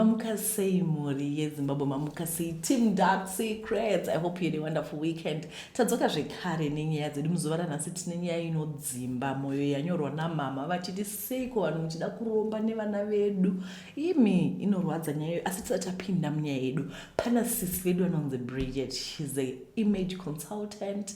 Mamuka sei mhuri yeZimbabwe, mamuka sei team Dark Secrets? I hope you had a wonderful weekend. Tadzoka zvekare nenyaya dzedu. Muzuva ranhasi tine nyaya inodzimba mwoyo yanyorwa namama vachiti, seiko vanhu muchida kuromba nevana vedu imi? Inorwadza nyaya iyo, asi tisati tapinda munyaya yedu, pana sisi vedu vanonzi Bridget. She's a image consultant.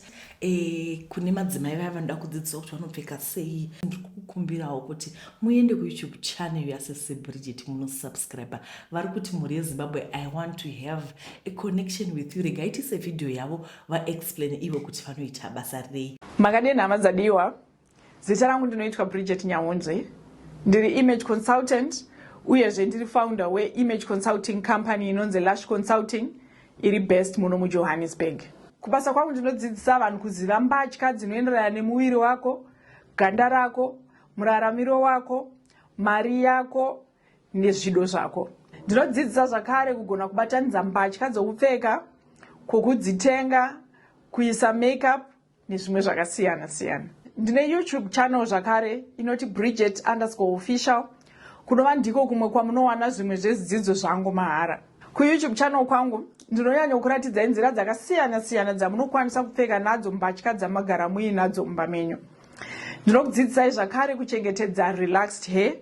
Kune madzimai vaya vanoda kudzidziswa kuti vanopfeka sei, ndiri kukumbirawo kuti muende kuYouTube channel yasisi Bridget munosubscribe. Vari kuti, mhuri yeZimbabwe, I want to have a connection with you. Regai tise vhidhiyo yavo vaexplain ivo kuti vanoita basa rei. Makadini hama dzadiwa? Zita rangu ndinoitwa Bridget Nyaunzvi. Ndiri image consultant, uyezve ndiri founder weimage consulting company inonzi Lush Consulting, iri best muno muJohannesburg. Kubasa kwangu ndinodzidzisa vanhu kuziva mbatya dzinoenderana nemuviri wako, ganda rako, muraramiro wako, mari yako nezvido zvako. Ndinodzidzisa zvakare kugona kubatanidza mbatya dzokupfeka, kwokudzitenga, kuisa makeup nezvimwe zvakasiyana siyana. Ndine YouTube channel zvakare inoti Bridget_official, kunova ndiko kumwe kwamunowana zvimwe zvezvidzidzo zvangu mahara. KuYouTube channel kwangu ndinonyanya kuratidzai nzira dzakasiyana siyana dzamunokwanisa kupfeka nadzo mbatya dzamagara muinadzo mumba menyu. Ndinokudzidzisai zvakare kuchengetedza relaxed hair,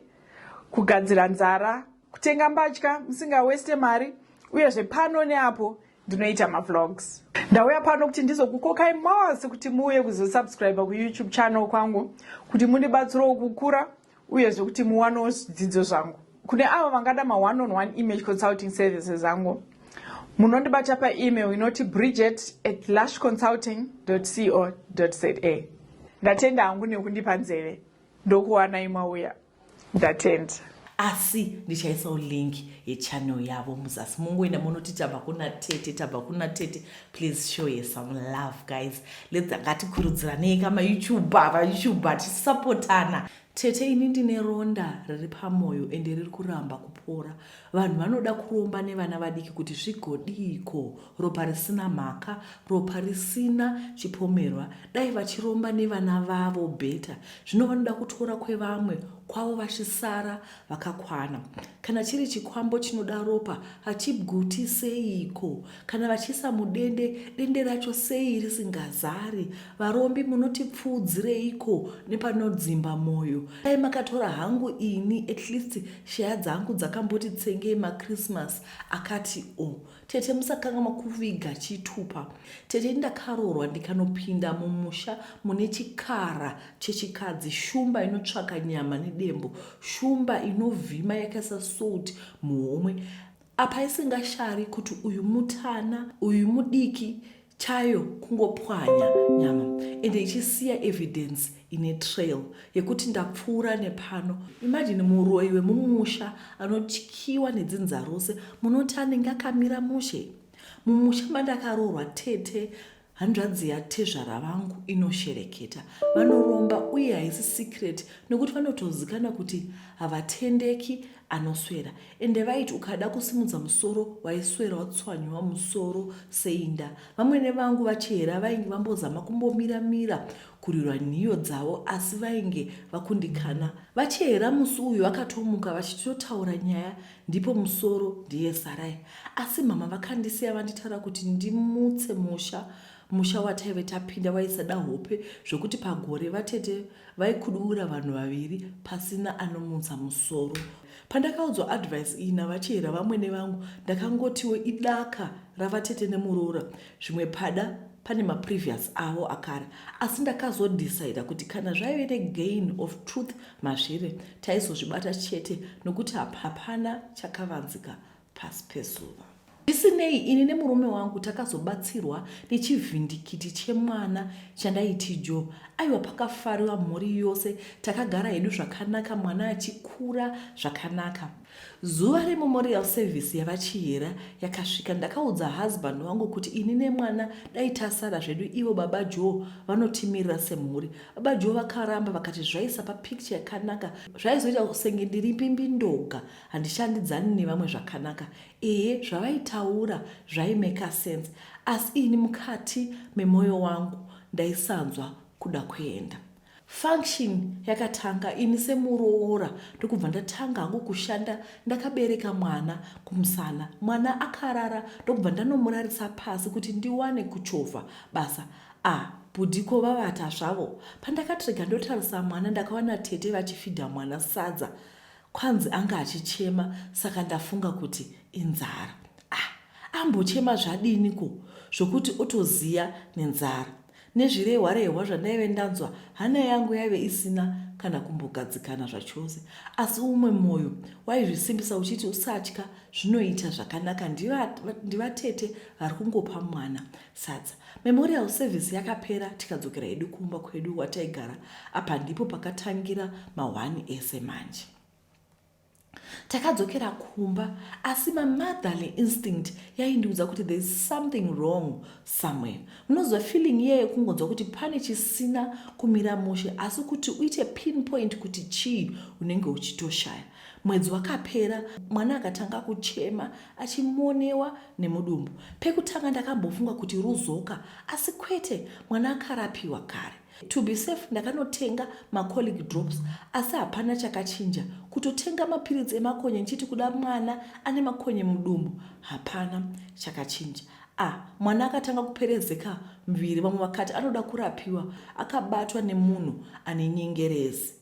kugadzira nzara, kutenga mbatya musingaweste mari, uyezve pano neapo ndinoita mavlogs. Ndauya pano kuti ndizokukokai mose kuti muuye kuzosubscribe kuYouTube channel kwangu kuti mundibatsirewo kukura, uyezve kuti muwanewo zvidzidzo zvangu. Kune avo vangada ma1 on 1 image consulting services angu, munondibata paemail inoti bridget@lushconsulting co za. Ndatenda hangu nekundipa nzeve. Ndokuwanai mauya. Ndatenda. Asi ndichaisawo link yechannel yavo muzasi, mungoenda munoti tabva kuna tete, tabva kuna tete. Please show you some love, guys. Let's ngatikurudziranei kamaYouTuber, vaYouTuber tichisapotana. Tete, ini ndine ronda riri pamwoyo ende riri kuramba kupora. Vanhu vanoda kuromba nevana vadiki kuti zvigodiko? Ropa risina mhaka, ropa risina chipomerwa. Dai vachiromba nevana vavo better. Zvino vanoda kutora kwevamwe, kwavo vachisara vakakwana. Kana chiri chikwambo chinoda ropa, hachiguti seiko? Kana vachiisa mudende, dende racho sei risingazari? Varombi, munotipfuudzireiko nepanodzimba mwoyo? Dai makatora hangu ini, at least shaya dzangu dzakamboti tsengei maChristmas akati o oh. Tete, musakanganwa kuviga chitupa. Tete, ndakaroorwa ndikanopinda mumusha mune chikara chechikadzi, shumba inotsvaka nyama nedembo, shumba inovhima yakaisa salt muhomwe, apa isingashari kuti uyu mutana, uyu mudiki. Chayo kungopwanya nyama ende ichisiya evidence ine trail yekuti ndapfuura nepano. Imagine muroyi wemumusha anotyiwa nedzinza rose, munoti anenge akamira mushe? Mumusha mandakaroorwa, tete, hanzvadzi yatezvara vangu inoshereketa. Vanoromba, uye haisi secret nekuti vanotozikana kuti havatendeki. Anoswera ende vaiti ukada kusimudza musoro waiswera watswanyiwa musoro seinda. Vamwene vangu vaChihera vainge vambozama kumbomira mira kurirwa nhiyo dzavo, asi vainge vakundikana. VaChihera musi uyu vakatomuka vachitotaura nyaya, ndipo musoro ndiye sarai. Asi mama vakandisiya vanditaura kuti ndimutse musha. Musha wataive tapinda waisada hope zvokuti pagore vatete vaikudubura vanhu vaviri pasina anomutsa musoro. Pandakaudzwa advice iyi naVaChihera vamwene vangu, ndakangotiwo idaka ravatete nemuroora, zvimwe pada pane maprevious avo akare. Asi ndakazodecida kuti kana zvaive negain of truth mazviri, taizozvibata chete nokuti hapana chakavanzika pasi pezuva. Zvisinei, ini nemurume wangu takazobatsirwa nechivhindikiti chemwana chandaiti Joe. Aiwa, pakafariwa mhuri yose, takagara hedu zvakanaka mwana achikura zvakanaka. Zuva rememorial service yaVaChihera yakasvika, ndakaudza husband wangu kuti ini nemwana dai tasara zvedu, ivo baba Joe vanotimirira semhuri. Baba Joe vakaramba vakati zvaisapa picture yakanaka, zvaizoita senge ndiri mbimbindoga, handishandidzani nevamwe zvakanaka. Ehe, zvavaitaura zvaimeka sense, asi ini mukati memwoyo wangu ndaisanzwa kuda kuenda. Function yakatanga ini semuroora ndokubva ndatanga hangu kushanda ndakabereka mwana kumusana. Mwana akarara ndokubva ndanomurarisa pasi kuti ndiwane kuchovha basa. Ah, bhudhi ko vavata zvavo. Pandakati rega ndotarisa mwana ndakawana tete vachifidha mwana sadza. Kwanzi anga achichema saka ndafunga kuti inzara. Ah, ambochema zvadini ko zvokuti otoziya nenzara. Nezvirehwa rehwa zvandaive ndanzwa hana yangu yaive isina kana kumbogadzikana zvachose. Asi umwe moyo waizvisimbisa uchiti usatya zvinoita zvakanaka ndivatete vari kungopa mwana sadza. Memorial service yakapera tikadzokera hedu kumba kwedu kwataigara. Apa ndipo pakatangira mahwani ese manje. Takadzokera kumba asi mamotherly instinct yaindiudza kuti there is something wrong somewhere. Munoziva feeling iye yekungonzwa kuti pane chisina kumira mushe asi kuti uite pinpoint kuti chii unenge uchitoshaya. Mwedzi wakapera mwana akatanga kuchema achimonewa nemudumbu. Pekutanga ndakambofunga kuti ruzoka asi kwete mwana akarapiwa kare. To be safe ndakanotenga macolic drops asi hapana chakachinja. Kutotenga mapiritsi emakonye ndichiti kuda mwana ane makonye mudumbu hapana chakachinja. Ah, mwana akatanga kuperezeka muviri vamwe vakati anoda kurapiwa akabatwa nemunhu ane nyengerezi.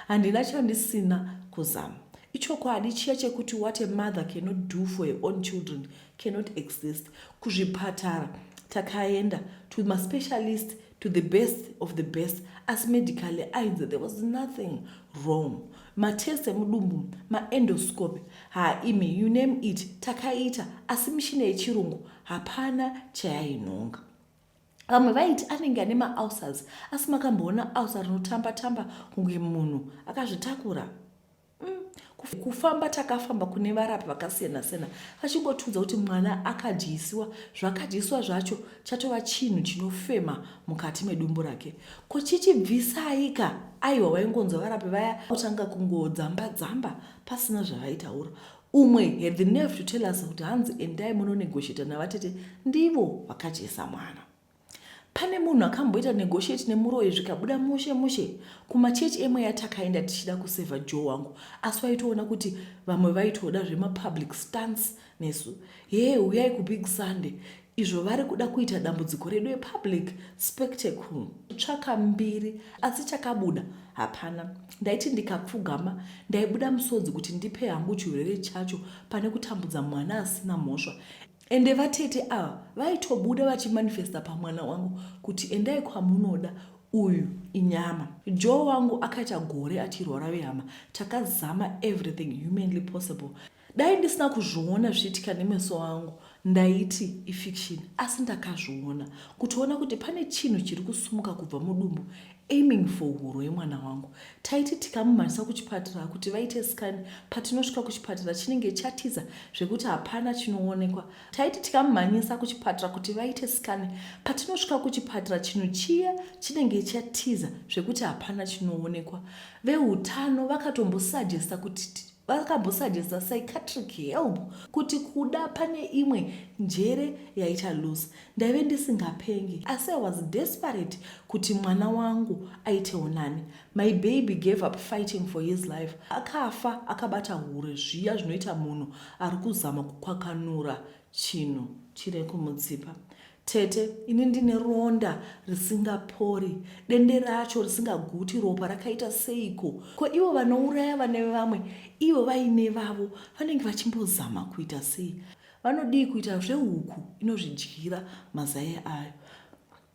Handina chandisina kuzama. Ichokwadi chiya chekuti what a mother cannot do for her own children cannot exist. Kuzvipatara takaenda to maspecialist to the best of the best asi medically ainzi there was nothing wrong. Matest emudumbu, maendoscopy, haa imi you name it takaita asi mishina yechirungu hapana chayainhonga. Vamwe vaiti anenge ane maulcers asi makamboona ulcer rinotamba tamba kunge munhu akazvitakura? Kufamba takafamba kune varapi vakasiyana siyana vachingotiudza kuti mwana akadyisiwa zvakadyiswa zvacho chatova chinhu chinofema mukati medumbu rake. Ko chichibvisai ka? Aiwa waingonzwa varapi vaya kutanga kungodzamba dzamba pasina zvavaitaura. Umwe had the nerve to tell us kuti hanzi endai munonegotiata navatete ndivo vakadyisa mwana. Pane munhu akamboita negotiate nemuroyi zvikabuda mushe mushe. Kumachechi emweya takaenda tichida kusevha Joe wangu asi waitoona kuti vamwe vaitoda zvemapublic stunts nesu. Hee huyai kubig Sunday izvo vari kuda kuita dambudziko redu epublic spectacle. Tsvaka mbiri asi chakabuda hapana. Ndaiti ndikapfugama ndaibuda musodzi kuti ndipe hangu chirwere chacho pane kutambudza mwana asina mhosva. Ende vatete ava vaitobuda vachimanifesta pamwana wangu kuti endai kwamunoda uyu inyama. Joe wangu akaita gore achirwara vehama takazama everything humanly possible. Dai ndisina kuzviona zvichiitika nemeso angu ndaiti ifiction asi ndakazviona. Kutoona kuti pane chinhu chiri kusumuka kubva mudumbu aiming for huro yemwana wangu. Taiti tikamumhanyisa kuchipatara kuti vaite scan patinosvika kuchipatara chinenge chatiza zvekuti hapana chinoonekwa. Taiti tikamumhanyisa kuchipatara kuti vaite scan patinosvika kuchipatara chinhu chiya chinenge chatiza zvekuti hapana chinoonekwa. Vehutano vakatombosugesta kuti Vakambosugesta psychiatric help kuti kuda pane imwe njere yaita loose. Ndaive ndisingapengi asi I was desperate kuti mwana wangu aitewo nani. My baby gave up fighting for his life. Akafa akabata hure zviya zvinoita munhu ari kuzama kukwakanura chinhu chiri kumutsipa. Tete, ini ndine ronda risingapori, dende racho risingaguti ropa rakaita seiko? Ko ivo vanouraya vane vamwe ivo vaine vavo vanenge vachimbozama kuita sei? Vanodii kuita zvehuku inozvidyira mazai ayo?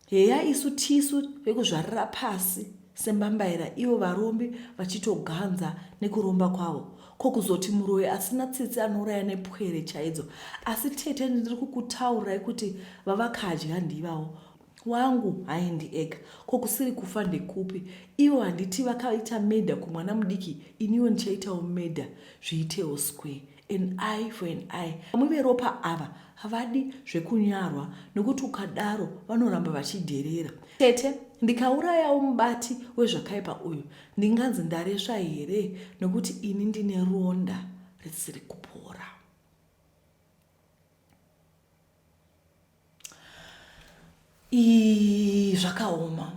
Heya isu tisu vekuzvarira pasi sembambaira ivo varombi vachitoganza nekuromba kwavo. Ko kuzoti muroyi asina tsitsi anouraya nepwere chaidzo. Asi tete ndiri kukutaurirai kuti vavakadya ndivawo. Wangu haendi ega. Ko kusiri kufa ndekupi? Ivo handiti vakaita murder kumwana mudiki iniwo ndichaitawo murder zviitewo square. An eye for an eye. Vamwe veropa ava havadi zvekunyarwa nokuti ukadaro vanoramba vachidherera. Tete, ndikaurayawo mubati wezvakaipa uyu ndinganzi ndaresva here nokuti ini ndine ronda risiri kupora? Ii, zvakaoma.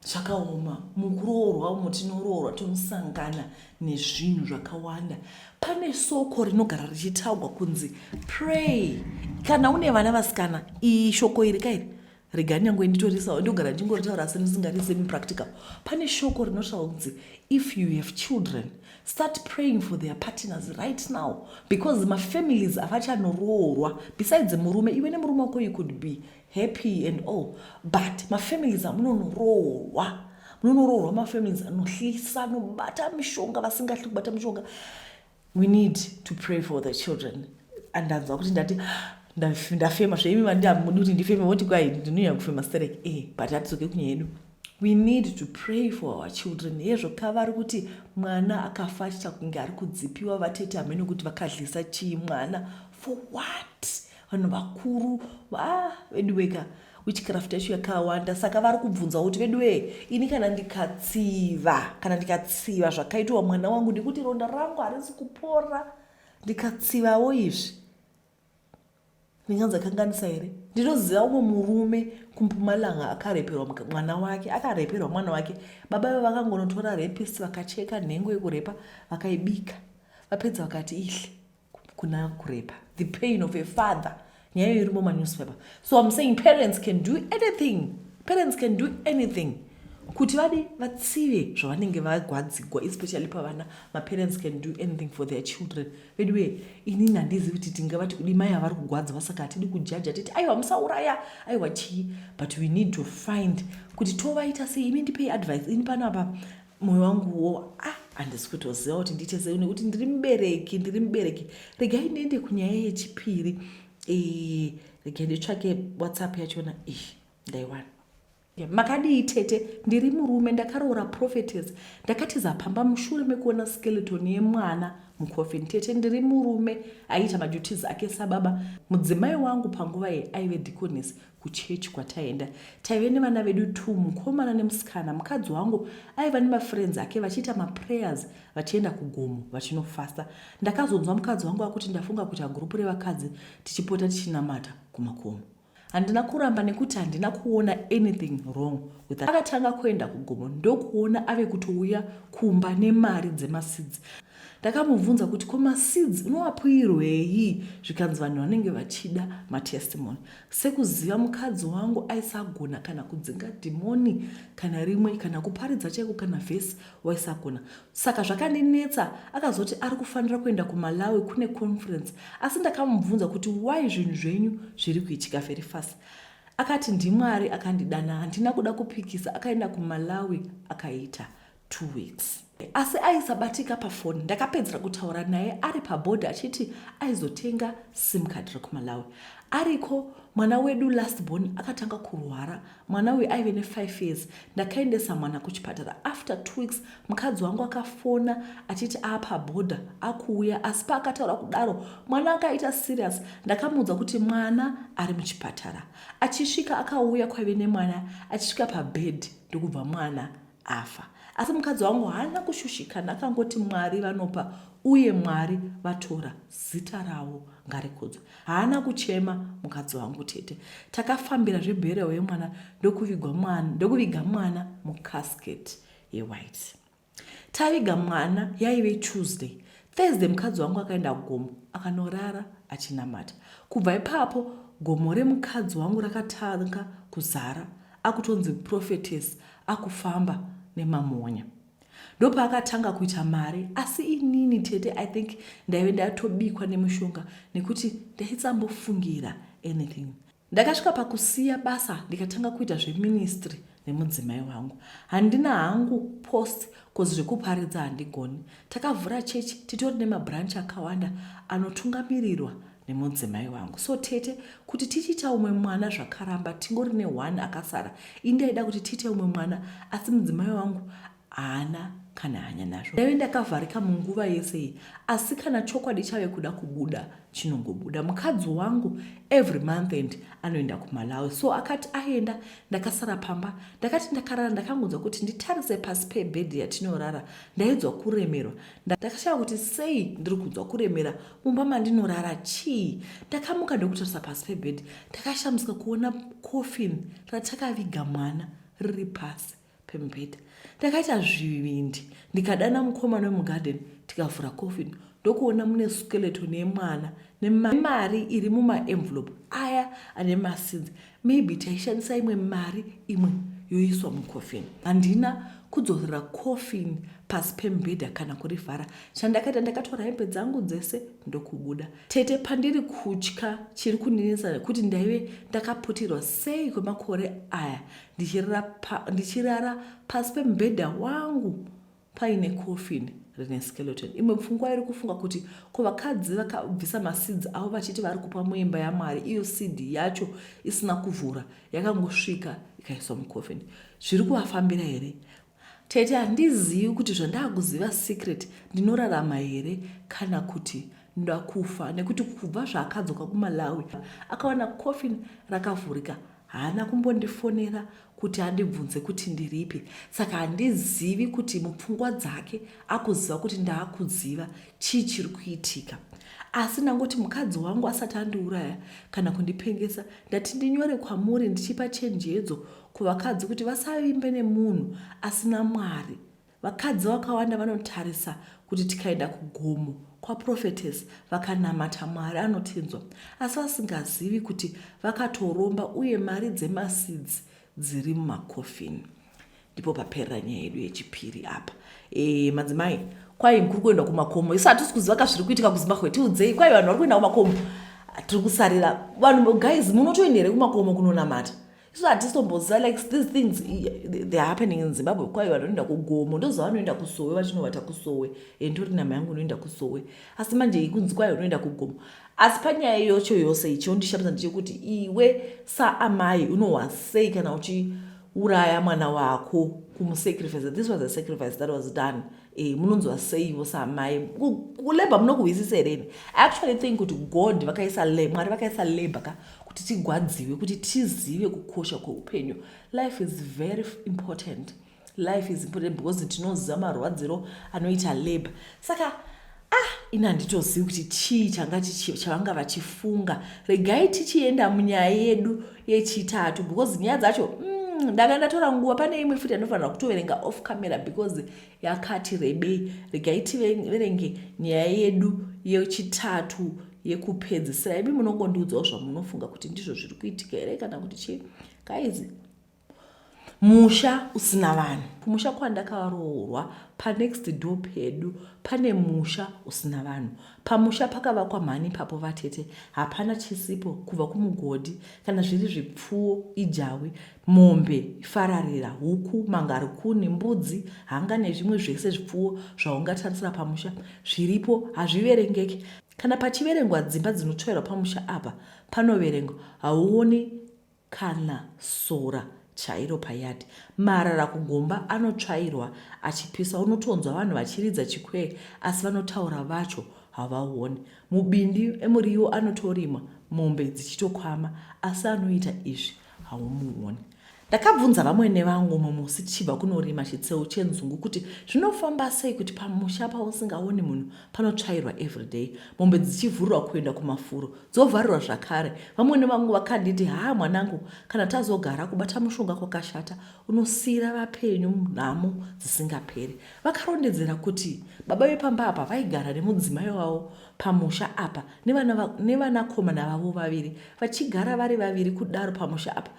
Zvakaoma, mukuroorwa umo tinoroorwa tinosangana nezvinhu zvakawanda. Pane soko rinogara richitaugwa kunzi pray kana une vana vasikana. Iyi shoko iri kairi rega nyangwe nditorisawo ndogara ndingoritaura asi ndisingarise mupractical. Pane shoko rinotaura kunzi if you have children, start praying for their partners right now, because mafamilies avachanoroorwa, besides murume, iwe nemurume wako you could be happy and all, but mafamilies amunonoroorwa, munonoroorwa mafamilies anohlisa, anobata mishonga, vasingahli kubata mishonga. We need to pray for the children. Andanzwa kuti ndati ndafema zveimi vandamudi kuti ndifeme, voti kwai ndinonyanya kufema sterek e, but hatidzoke kunyaya yedu. We need to pray for our children. Hezvo kavari kuti mwana akafa achiita kunge ari kudzipiwa. Vatete hamene kuti vakadlisa chii mwana for what? Vanhu vakuru ah, veduweka, witchcraft yacho yakawanda. Saka vari kubvunza kuti veduwe, ini kana ndikatsiva, kana ndikatsiva zvakaitwa mwana wangu, nekuti ronda rangu harisi kupora, ndikatsivawo izvi ndinganzakanganisa here? Ndinoziva umwe murume kuMpumalanga akareperwa mwana wake, akareperwa mwana wake. Baba ve vakangonotora rapist, vakacheka nhengo yekurepa, vakaibika, vapedza vakati ihle kuna kurepa. The pain of a father, nyaya iyo irimo manewspaper. So I'm saying parents can do anything, parents can do anything kuti vadi vatsive zvavanenge vagwadzigwa, especially pavana. Maparents can do anything for their children. Veduwe, inini handizivi kuti tingavati kudi mai avari kugwadzwa, saka hatidi kujaja titi aiwa musauraya, aiwa chii, but we need to find kuti tovaita sei. Imi ndipei advice. Ini pano apa mwoyo wanguwo, ah, handisi kutoziva kuti ndiite sei nekuti ndiri mubereki, ndiri mubereki. Regai ndiende kunyaya yechipiri. Regai nditsvake WhatsApp yachona. Ndaiwana. Makadii tete? Ndiri murume, ndakaroora prophetess. Ndakatiza pamba mushure mekuona skeleton yemwana mucoffin. Tete, ndiri murume aiita maduties ake sababa. Mudzimai wangu panguva iyi aive deaconess kuchechi kwataienda. Taive nevana vedu two, mukomana nemusikana. Mukadzi wangu aiva nemafriends ake vachiita maprayers, vachienda kugomo vachinofasta. Ndakazonzwa mukadzi wangu akuti, "Ndafunga kuita gurupu revakadzi tichipota tichinamata kumakomo." Handina kuramba nekuti handina kuona anything wrong with that. Akatanga kuenda kugomo, ndokuona ave kutouya kumba nemari dzemaseeds. Ndakamubvunza kuti ko maseeds unowapuirwei? Zvikanzi vanhu vanenge vachida matestimony. Sekuziva mukadzi wangu, aisagona kana kudzinga dhimoni kana rimwe, kana kuparidza chaiko, kana vhesi waisagona. Saka zvakandinetsa. Akazoti ari kufanira kuenda kuMalawi kune conference, asi ndakamubvunza kuti why zvinhu zvenyu zviri kuitika very fast? Akati ndiMwari akandidana. Handina kuda kupikisa. Akaenda kuMalawi, akaita 2 weeks asi aisabatika pafoni. Ndakapedzera kutaura naye ari pabhodha achiti aizotenga SIM card rekuMalawi. Ariko, mwana wedu last born akatanga kurwara. Mwana uyu aive ne5 years. Ndakaendesa mwana kuchipatara. After 2 weeks mukadzi wangu akafona achiti aapabhodha akuuya, asi paakataura kudaro mwana akaita serious. Ndakamuudza kuti mwana ari muchipatara. Achisvika akauya kwaive nemwana, achisvika pabhedhi ndokubva mwana afa. Asi mukadzi wangu haana kushushikana, akangoti Mwari vanopa uye Mwari vatora, zita ravo ngarikudzwe. Haana kuchema mukadzi wangu tete. Takafambira zveburial yemwana, ndokuviga mwana mucasket yewhite. Taviga mwana yaive Tuesday. Thursday mukadzi wangu akaenda kugomo, akanorara achinamata. Kubva ipapo gomo remukadzi wangu rakatanga kuzara, akutonzi prophetess, akufamba nemamonya. Ndopaakatanga kuita mari. Asi inini tete, I think ndaive ndatobikwa nemushonga nekuti ndaisambofungira anything. Ndakasvika pakusiya basa, ndikatanga kuita zveministry nemudzimai wangu. Handina hangu post cause zvekuparidza handigoni. Takavhura chechi, titori nemabranch akawanda anotungamirirwa nemudzimai wangu. So tete, kuti tichiita umwe mwana zvakaramba, tingori ne1 akasara. Indaida kuti tiite umwe mwana, asi mudzimai wangu haana kana hanya nazvo. Ndaive ndakavharika munguva yese iyi, asi kana chokwadi chave kuda kubuda chinongobuda. Mukadzi wangu every month end anoenda kuMalawi, so akati aenda, ndakasara pamba. Ndakati ndakarara, ndakangonzwa kuti nditarise pasi pebhedhi yatinorara. Ndaidzwa kuremerwa. Ndakashaya kuti sei ndiri kunzwa kuremera mumba mandinorara, chii? Ndakamuka ndokutarisa pasi pebhedhi. Ndakashamisika kuona coffin ratakaviga mwana riri pasi. pemubhedha. Ndakaita zvivindi ndikadana mukomana wemugarden tikavhura coffin ndokuona mune skeleton yemwana nemari iri mumaenvelope aya ane masinzi. Maybe taishandisa imwe mari imwe yoiswa mucoffin. Handina kudzorera coffin pasi pemubhedha kana kurivhara. Chandakaita ndakatora hembe dzangu dzese ndokubuda. Tete pandiri kutya chiri kundinetsa nekuti ndaive ndakaputirwa sei kwemakore aya ndichirara, pa, ndichirara pasi pemubhedha wangu paine coffin rine skeleton. Imwe pfungwa iri kufunga kuti ko vakadzi vakabvisa maseeds avo vachiti vari kupa muimba yaMwari iyo seed yacho isina kuvhura yakangosvika ikaiswa mucoffin zviri kuvafambira here? Tete handizivi kuti zvandakuziva secret ndinorarama here kana kuti ndakufa nekuti kubva zvaakadzoka kuMalawi akawana coffin rakavhurika haana kumbondifonera kuti andibvunze kuti ndiripi saka handizivi kuti mupfungwa dzake akuziva kuti ndaakuziva chii chiri kuitika asi ndangoti mukadzi wangu asati andiuraya kana kundipengesa ndati ndinyore kwamuri ndichipa chenjedzo kuvakadzi kuti vasavimbe nemunhu asina Mwari. Vakadzi vakawanda vanotarisa kuti tikaenda kugomo kwaProphetess vakanamata Mwari anotinzwa asi vasingazivi kuti vakatoromba uye mari dzemaseeds dziri mumakofini. Ndipo paperera nyaya yedu yechipiri apa. E, madzimai kwai kuri kuendwa kumakomo isu hatisi kuziva ka zviri kuitika kuzimbabwe tiudzei kwai vanhu vari kuenda kumakomo tiri kusarira vanhu guys munotoenda here kumakomo kunonamata isu hatitomboziva like these things they're happening in Zimbabwe kwayo vanoenda kugomo ndoziva vanoenda kusowe vachinovata kusowe and tori nama yangu unoenda kusowe asi manje ikunzi kwayo unoenda kugomo asi panyaya yocho yose ichiondishamisa ndechekuti iwe saamai unohwa sei kana uchiuraya mwana wako kumusacrifice this was a sacrifice that was done e, munonzwa seivo saamai kulabor munokuhwisisa here ini i actually think kuti god vakaisa mwari vakaisa labor ka kuti tigwadziwe kuti tizive kukosha kweupenyu life is very important life is important because tinoziva marwadziro anoita labor saka ah ini handitozivi kuti chii changa chavanga vachifunga regai tichienda munyaya yedu yechitatu because nyaya dzacho ndanga ndatora nguva pane imwe futi yandinofanira kutoverenga off camera because yakati rebei regai tiverenge nyaya yedu yechitatu yekupedzisira imi munongondiudzawo zvamunofunga kuti ndizvo zviri kuitika here kana kuti chii guys musha usina vanhu kumusha kwandakaroorwa panext door pedu pane musha usina vanhu pamusha pakavakwa mhani ipapo vatete hapana chisipo kubva kumugodhi kana zviri zvipfuwo ijawi mombe fararira huku mangarikuni mbudzi hanga nezvimwe zvese zvipfuwo zvaungatarisira pamusha zviripo hazviverengeki kana pachiverengwa dzimba dzinotsvairwa pamusha apa panoverengwa hauoni kana sora chairo payard marara kugomba anotsvairwa achipisa unotonzwa vanhu vachiridza chikwee asi vanotaura vacho havaoni mubindi emuriwo anotorimwa mombe dzichitokwama asi anoita izvi haumuoni ndakabvunza vamwene vangu umwe musi tichibva kunorima chitseu chenzungu kuti zvinofamba sei kuti pamusha pausingaoni munhu panotsvairwa everyday mombe dzichivhurirwa kuenda kumafuro dzovharirwa zvakare vamwene vangu vakanditi haa mwanangu kana tazogara kubata mushonga kwakashata unosiira vapenyu nhamo dzisingaperi vakarondedzera kuti baba vepamba apa vaigara nemudzimai wavo pamusha apa nevanakomana vavo vaviri vachigara vari vaviri kudaro pamusha apa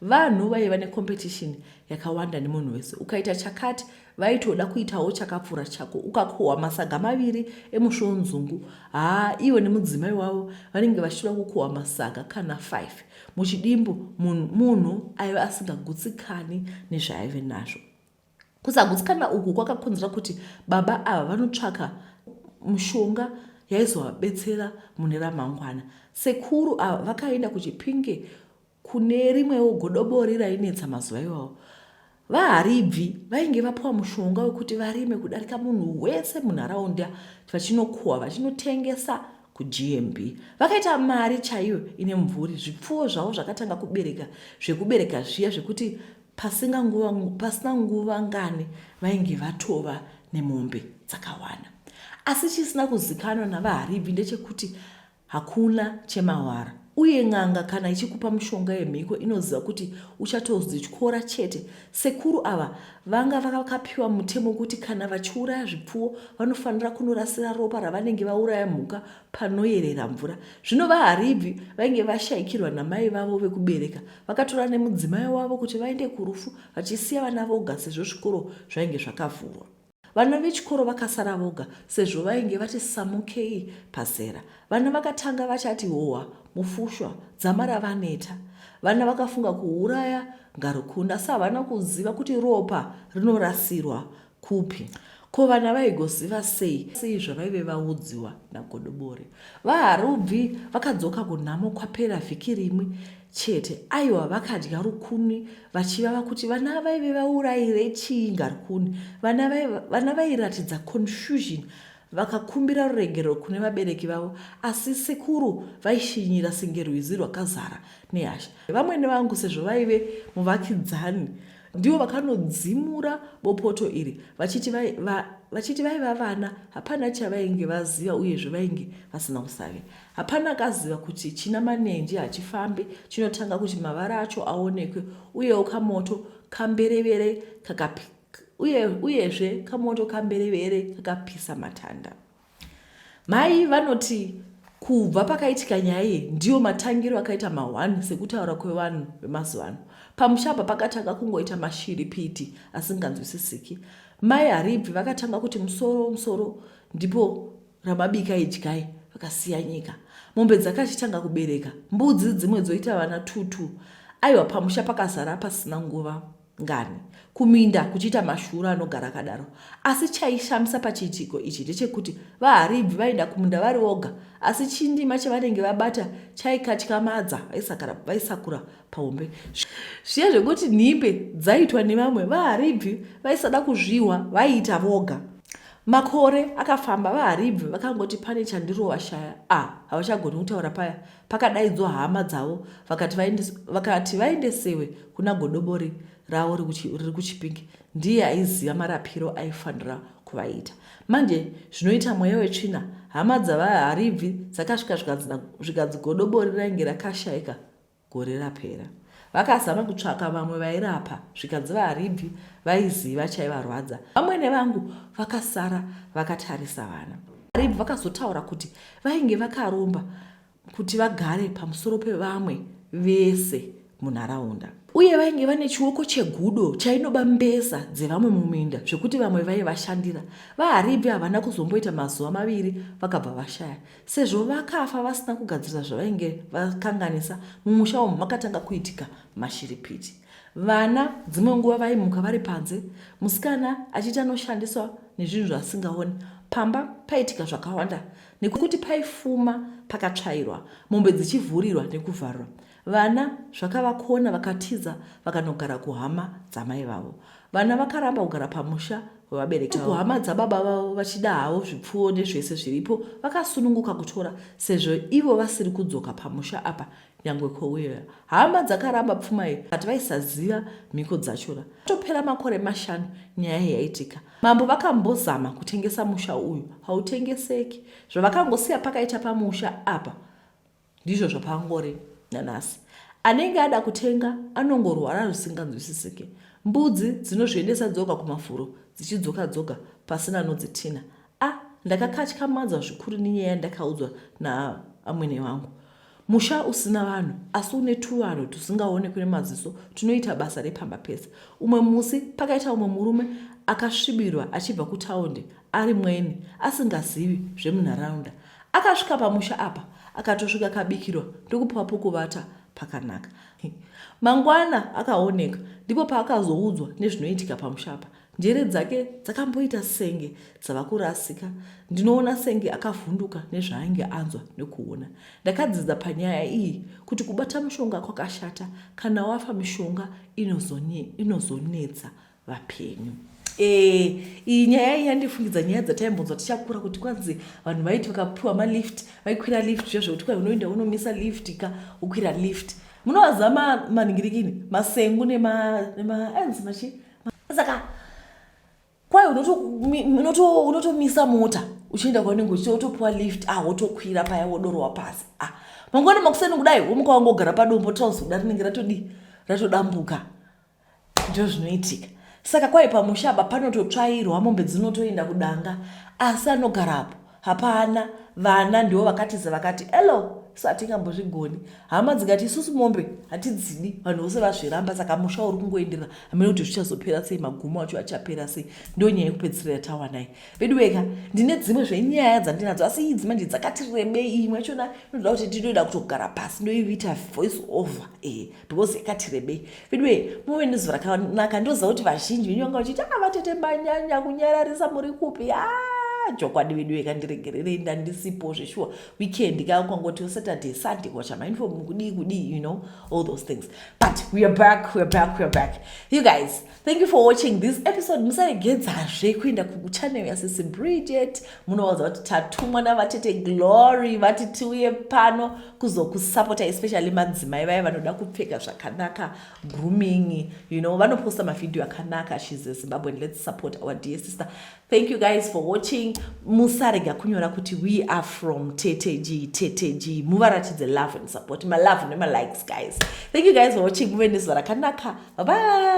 vanhu vaiva necompetition yakawanda nemunhu wese ukaita chakati vaitoda kuitawo chakapfuura chako ukakohwa masaga maviri emusvonzungu haa ivo nemudzimai wavo vanenge vachitoda kukohwa masaga kana 5 muchidimbu munhu aiva asingagutsikani nezvaaive nazvo Kusagutsikana uku kwakakonzera kuti baba ava vanotsvaka mushonga yaizovabetsera mune ramangwana. Sekuru ava vakaenda kuChipinge kune rimwewo godobori rainetsa mazuva iwawo. VaHaribvi vainge vapiwa mushonga wekuti varime kudarika munhu wese munharaunda vachinokohwa vachinotengesa kuGMB. Vakaita mari chaiyo ine mumvuri. Zvipfuwo zvavo zvakatanga kubereka zvekubereka zviya zvekuti Pasinga nguva, pasina nguva ngani vainge vatova nemombe dzakawana. Asi chisina kuzikanwa naVaHaribvi ndechekuti hakuna chemawara. Uye n'anga kana ichikupa mishonga yemhiko inoziva kuti uchatozityora chete. Sekuru ava vanga vakapiwa mutemo wekuti kana vachiuraya zvipfuwo vanofanira kunorasira ropa ravanenge vauraya mhuka panoyerera mvura. Zvino vaHaribvi vainge vashaikirwa namai vavo vekubereka vakatora nemudzimai wavo kuti vaende kurufu vachisiya vana voga sezvo zvikoro zvainge zvakavhurwa. Vana vechikoro vakasara voga sezvo vainge vati samukei pazera. Vana vakatanga vachati hohwa mufushwa dzamara vaneta. Vana vakafunga kuuraya Ngarikuni asi havana kuziva kuti ropa rinorasirwa kupi. Ko vana vaigoziva sei sei zvavaive vaudziwa naGodobori? VaHarubvi vakadzoka kunhamo kwapera vhiki rimwe chete. Aiwa vakadya rukuni vachivava kuti vana vaive vaurayire chii Ngarikuni. Vana vairatidza confusion vakakumbira ruregerero kune vabereki vavo asi sekuru vaishinyira senge rwizi rwakazara nehasha. Vamwene vangu sezvo vaive muvakidzani ndivo vakanodzimura bopoto iri vachiti vachiti vaiva vana hapana chavainge vaziva uyezve vainge vasina usavi. Hapana akaziva kuti china manenji hachifambi chinotanga kuti mavara acho aonekwe uyewo kamoto kamberevere kakapi uye uyezve kamoto kamberevere kakapisa matanda. Mai vanoti kubva pakaitika nyaya iyi ndiyo matangiro akaita mahwani sekutaura kwevanhu vemazuva ano. Pamusha apa pakatanga kungoita mashiripiti asinganzwisisiki. Mai Haribvi vakatanga kuti musoro musoro ndipo ramabika idyai vakasiya nyika. Mombe dzakachitanga kubereka, mbudzi dzimwe dzoita vana tutu. Aiwa pamusha pakazara pasina nguva. Ngani kuminda kuchiita mashura anogara akadaro. Asi chaishamisa pachiitiko ichi ndechekuti vaHaribvi vaenda kumunda vari voga asi chindima chavanenge vabata chaikatyamadza vaisakura pahombe. Zviya zvekuti nhimbe dzaiitwa nevamwe vaHaribvi vaisada kuzvihwa vaiita voga. Makore akafamba vaHaribvi vakangoti pane chandirova shaya a havachagoni kutaura paya Pakadaidzwa hama dzavo vakati vaendesewe kuna godobori ravo riri kuChipinge ndiye aiziva marapiro aifanira kuvaita. Manje zvinoita mweya wetsvina hama dzavaHaribvi dzakasvika zvikanzi godobori rainge rakashaika gore rapera. Vakazama kutsvaka vamwe vairapa zvikanzi vaHaribvi vaiziva chaivarwadza. Vamwene vangu vakasara vakatarisa vana. Haribvi vakazotaura kuti vainge vakaromba kuti vagare pamusoro pevamwe vese munharaunda uye vainge vane chioko chegudo chainoba mbesa dzevamwe muminda zvekuti vamwe vaivashandira vaharibvi havana kuzomboita mazuva maviri vakabva vashaya sezvo vakafa vasina kugadzirisa zvavainge vakanganisa mumusha umu makatanga kuitika mashiripiti vana dzimwe nguva vaimuka vari panze musikana achiita anoshandiswa nezvinhu zvaasingaoni pamba paitika zvakawanda nekuti paifuma pakatsvairwa mombe dzichivhurirwa nekuvharwa vana zvakavakona vakatiza vakanogara kuhama dzamai vavo vana vakaramba kugara pamusha wevabereki kuhama dzababa vavo vachida havo zvipfuwo nezvese zviripo vakasununguka kutora sezvo ivo vasiri kudzoka pamusha apa nyangwe kwouya hama dzakaramba pfuma iyi kati vaisaziva mhiko dzachona topera makore mashanu nyaya iyi yaitika mambo vakambozama kutengesa musha uyu hautengeseki zvavakangosiya pakaita pamusha apa ndizvo zvapangori nanhasi anenge ada kutenga anongorwara zvisinganzwisisike mbudzi dzinozviendesa dzoga kumafuro dzichidzoka dzoga pasina anodzitina a ndakakatyamadzwa zvikuru nenyaya yandakaudzwa naamwene vangu Musha usina vanhu asi une tuvanhu tusingaonekwi nemaziso tunoita basa repamba pese. Umwe musi pakaita umwe murume akasvibirwa achibva kutaundi ari mweni asingazivi zvemunharaunda. Akasvika pamusha apa akatosvika kabikirwa ndokupiwa pokuvata pakanaka. Mangwana akaoneka ndipo paakazoudzwa nezvinoitika pamusha apa. Njere dzake dzakamboita senge dzava kurasika. Ndinoona senge akavhunduka nezvaainge anzwa nekuona. Ndakadzidza panyaya iyi kuti kubata mushonga kwakashata, kana wafa mishonga inozonetsa vapenyu. Eh, iyi nyaya iyi yandifungidza nyaya dzataimbonzwa tichakura kuti kwanzi vanhu vaiti vakapiwa malift vaikwira lift zviya zvekuti kwai unoenda unomisa lift ka ukwira lift munovaziva maningirikini masengu nema nema ainzi machii saka kwai unotomisa mota uchienda kwaunenge uchiita wotopiwa lift ah wotokwira paya wodorowa pasi ah. Mangwana makuseni kudai womuka wangogara padombo, trauzi kuda rinenge ratodii, ratodambuka. Ndo zvinoitika. Saka kwai pamusha apa panototsvairwa, mombe dzinotoenda kudanga, asi anogarapo hapana. Vana ndivo vakatiza, vakati elo satingambozvigoni. Hama dzikati isusu mombe hatidzidi. Vanhu vose vazviramba, saka musha uri kungoenderera. Hamene kuti zvichazopera sei, magumo acho achapera sei. Ndo nyaya yekupedzisira yatawanai vedu weka. Ndine dzimwe zvenyaya dzandinadzo, asi idzi manje dzakati rebei. Imwe yachona inoda kuti ndinoda kutogara pasi ndoiita voice over because yakati rebei. Vedu wee, muve nezuva rakanaka. Ndoziva kuti vazhinji venyu vanga vachiti, "A, vatete manyanya kunyararisa, muri kupi?" A, chokwadi vedu weka, ndiregererei, ndandisipo zveshuwa. Weekend ka, kwangoti Saturday, Sunday, kwacha mauniform, kudii kudii, you know all those things. But we are back, we are back, we are back, you guys. Thank you for watching this episode. Musaregedzazve kuenda kuchannel yaSisi Bridget. Munowadza kuti tatumwa navatete Glory, vati tiuye pano kuzokusapota, especially madzimai vaya vanoda kupfeka zvakanaka, grooming. Vanoposta mavhidhiyo akanaka. She's a Zimbabwean. Let's support our dear sister. Thank you guys for watching. Musarega kunyora kuti "We are from Tete G, Tete G." Muvaratidze love and support, malove nemalikes, guys. Thank you guys for watching. Muve nezuva rakanaka. Bye bye.